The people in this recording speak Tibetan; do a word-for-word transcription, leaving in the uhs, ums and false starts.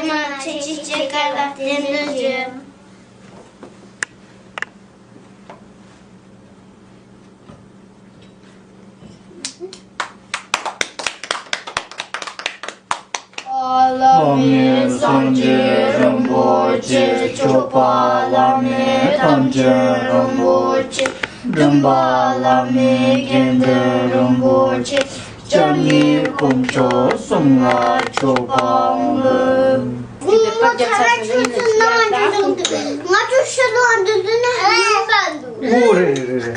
མ་ཁྱེད་ཀྱི་སྐྱེས་སྐར་ལ་རྟེན་འབྲེལ་ཞུ། བླ་མེད་སངས་རྒྱས་རིན་པོ་ཆེ། སྐྱོབ་པ་བླ་མེད་ཐམས་ཅད་རིན་པོ་ཆེ། མགྲིན་པ་བླ་མེད་དགེ་འདུན་རིན་པོ་ཆེ། སྐྱབས་གནས་དཀོན་མཆོག་གསུམ་ལ་མཆོད་པ་འབུལ། ང་ཚོ་ཕྱི་ལོགས་འདི་དུས་ནས་ཡིན་པ་འདུག་ཨོ་རེད་རེད་རེད་རེད།